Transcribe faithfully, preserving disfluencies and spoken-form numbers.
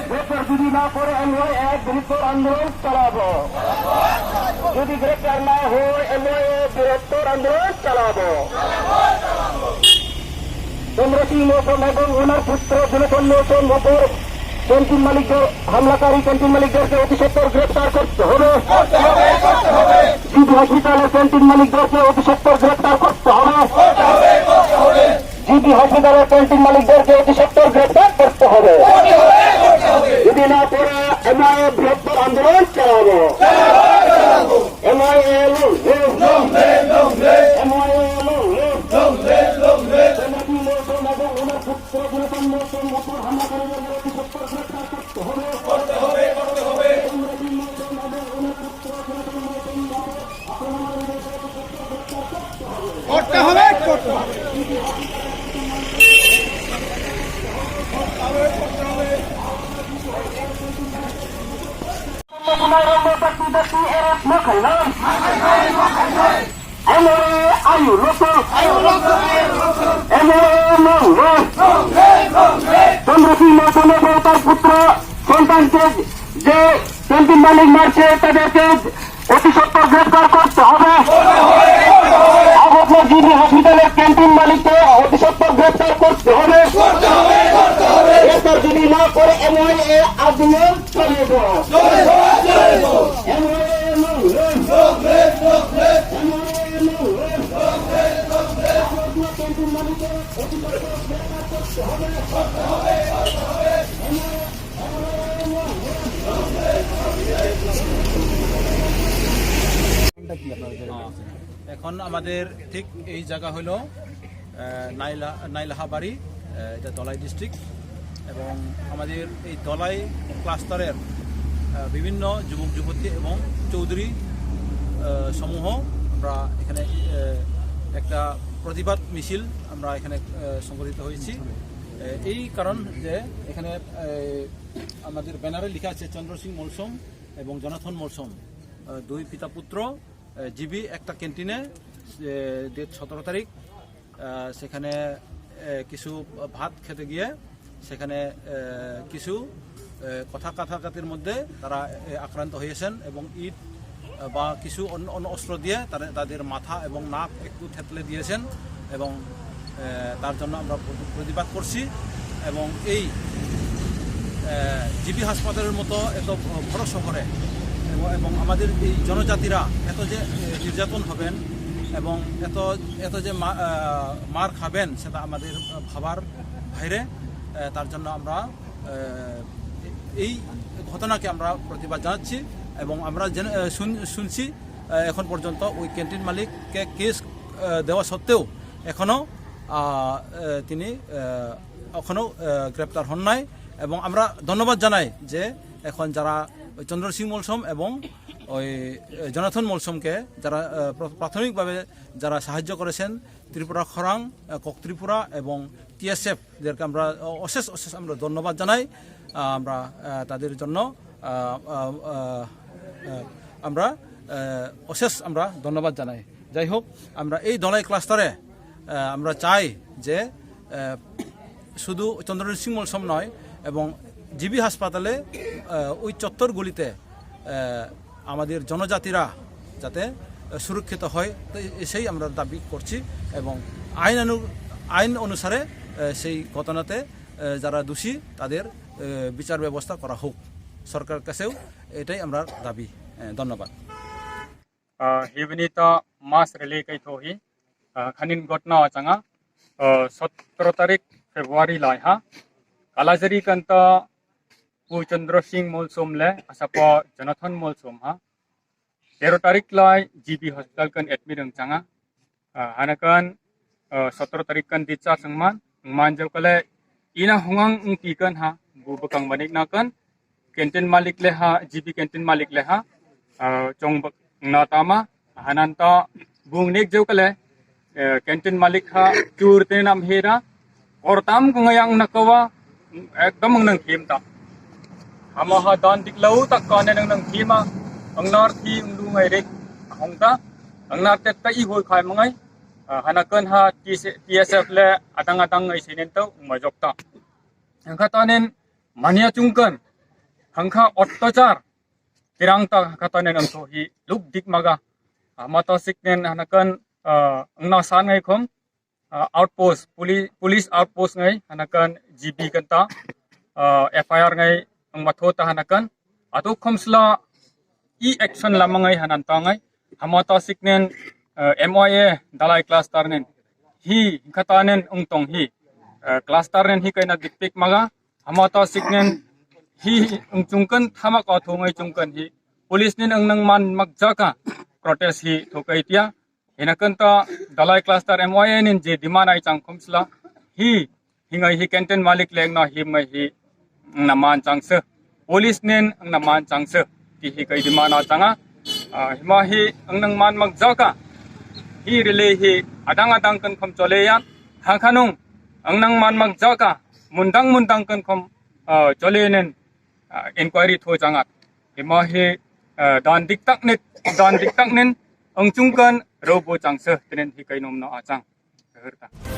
গ্রেপ্তার যদি না করে এমওআইএ বৃহত্তর আন্দোলন চালাবো। যদি গ্রেপ্তার না হয় এমওআইএ বৃহত্তর আন্দোলন চালাবো। চন্দ্র সিং মৌসুম এবং ওনার পুত্র জোনাথন মৌসুম উপর ক্যান্টিন মালিকদের, হামলাকারী ক্যান্টিন মালিকদেরকে অতি সত্বর গ্রেপ্তার করতে হবে। জিবি হসপিটালের ক্যান্টিন মালিকদেরকে অতি সত্বর গ্রেপ্তার করতে হবে। জিবি হসপিটালের ক্যান্টিন মালিকদেরকে অতি সত্বর গ্রেপ্তার করতে হবে। যদি না করে এমআইএ বৃহত্তর আন্দোলন চালাবো। MIA long live। MIA long live। চন্দ্র সিং মৌসুম এবং ওনার পুত্র জোনাথন মৌসুম উপর হামলাকারীদের অতি সত্বর গ্রেপ্তার করতে হবে। করতে হবে, করতে হবে। চন্দ্র সিং মৌসুম এবং তার পুত্র সন্তানকে যে ক্যান্টিন মালিক মারছে তাদেরকে অতি সত্বর গ্রেফতার করতে হবে। আগরতলা জিবি হসপিটালের ক্যান্টিন মালিককে অতি সত্বর গ্রেফতার করতে হবে। গ্রেফতার যদি না করে এমআইএ আন্দোলন চালিয়ে দেওয়া। এমআইএ আন্দোলন। এমআইএ আন্দোলন। আগরতলা ক্যান্টিন মালিককে অতি সত্বর গ্রেফতার করতে হবে। এখন আমাদের ঠিক এই জায়গা হলো, আহ, নাইলা-, নাইলাহাবাড়ি, আহ, এটা ধলাই ডিস্ট্রিক্ট। এবং আমাদের এই ধলাই ক্লাস্টারের, আহ, বিভিন্ন যুবক যুবতী এবং চৌধুরী, আহ, সমূহ আমরা এখানে, আহ, একটা প্রতিবাদ মিছিল আমরা এখানে, আহ, সংগঠিত হয়েছি। আহ, এই কারণ যে এখানে, আহ, আমাদের ব্যানারে লেখা আছে চন্দ্র সিং মলসম এবং জনাথন মলসম, আহ, দুই পিতা পুত্র, আহ, জিবি একটা ক্যান্টিনে, আহ, ডেট সতেরো তারিখ, আহ, সেখানে, আহ, কিছু ভাত খেতে গিয়ে সেখানে, আহ, কিছু, আহ, কথা কাটাকাটির মধ্যে তারা, আহ, আক্রান্ত হয়েছেন এবং ইট, আহ, বা কিছু অন্য, অন্য অস্ত্র দিয়ে তারা, তাদের মাথা এবং নাক একটু থেতলে দিয়েছেন এবং, আহ, তার জন্য আমরা প্রতি-, প্রতিবাদ করছি। এবং এই, আহ, জিবি হাসপাতালের মতো এত বড় শহরে এবং, এবং আমাদের এই জনজাতিরা এত যে, আহ, নির্যাতন হবেন এবং এত, এত যে মা-, আহ, মার খাবেন, সেটা আমাদের ভাবার বাইরে। আহ, তার জন্য আমরা, আহ, এই ঘটনাকে আমরা প্রতিবাদ জানাচ্ছি এবং আমরা জেনে, আহ, শুন-, শুনছি, আহ, এখন পর্যন্ত ওই ক্যান্টিন মালিককে কেস, আহ, দেওয়া সত্ত্বেও এখনো, আহ, আহ, তিনি, আহ, এখনো, আহ, গ্রেপ্তার হন নাই। এবং আমরা ধন্যবাদ জানাই যে এখন যারা ওই চন্দ্র সিং মলসম এবং ওই, আহ, জনাথন মলসমকে যারা, আহ, প্র-, প্রাথমিকভাবে যারা সাহায্য করেছেন, ত্রিপুরা খরাং, আহ, কক ত্রিপুরা এবং টিএসএফ দেরকে আমরা, আহ, অশেষ, অশেষ আমরা ধন্যবাদ জানাই। আহ, আমরা, আহ, তাদের জন্য, আহ, আহ, আহ, আহ, আমরা, আহ, অশেষ আমরা ধন্যবাদ জানাই। যাই হোক, আমরা এই ধলাই ক্লাস্টারে, আহ, আমরা চাই যে, আহ, শুধু চন্দ্রজিৎ সিং মলসম নয় এবং জিবি হাসপাতালে, আহ, ওই চত্বরগুলিতে, আহ, আমাদের জনজাতিরা যাতে, আহ, সুরক্ষিত হয়, তো সেই আমরা দাবি করছি এবং আইন অনু-, আইন অনুসারে, আহ, সেই ঘটনাতে, আহ, যারা দোষী তাদের, আহ, বিচার ব্যবস্থা করা হোক। সরকার কাছেও এটাই আমরা দাবি। আহ, ধন্যবাদ। Ah, hibini ta mas rele kai thohi. Ah, khanin gotna achanga. Ah, sotro tarik February lai ha. Kalajari kanta Pu Chandra Singh Molsom le asapo Jonathan Molsom ha. Tero tarik lai G B hospital kan admit ang changa. Ah, hana kan, ah, sotro tarik kan discharge ang man, ang man jau kale ina hungang ang ti kan ha, bu bakang banik na kan, canteen malik le ha, G B canteen malik le ha, ah, chong bak na tama, hanan ta bung nek jau kale, eh, canteen malik ha, chur te nam hera, Or tam kung ayang nakawa, ekdom ang nang khim ta. Hama ha dan dik lau tak ka ne nang nang khima, ang nar thi ang lu ngai rek, ahong ta, ang nar tet ta i hoi khai mangai, ah, hana kan ha T S, T S F le adang adang ngai senen tau, ang majok ta. Hangkha tanin mania chungkan, hangkha ottachar, tirang ta hangkha tanin angtho hi luk dik maga. Hama ta siknen hanakan, ah, angna san ngai khom, ah, outpost, poli-, police outpost ngai hanakan G B kanta, ah, F I R ngai angma tho ta hanakan. Ato khomsla i action lama ngai hanan ta ngai. Hama ta siknen, ah, M I A Dalai cluster nen hi hangkha tanin angtong hi, ah, cluster nen hi kaina dikpik maga. Hama ta siknen hi hi angchungkan thamak o thungai chungkan hi. Police nen ang nang man mak jaka protest hi thokai tia. Hina kanta Dalai cluster M Y A nin je demand ai chang khumsla hi hingai hi canteen malik leng no himngai hi angna man chang se. Police nen angna man chang se. Ti hi kai demand a changa. Ah, hima hi ang nang man mak jaka. Hi relay hi adang adang kan khum chole ya. Hangkha nung ang nang man mak jaka. Mundang mundang kan khum, ah, chole nen, ah, inquiry tho changa. Hima hi, ah, dan dik tak net, dan dik tak nen ang chungkan robo chang se tenen hi kai nom no a chang. Kahar ta.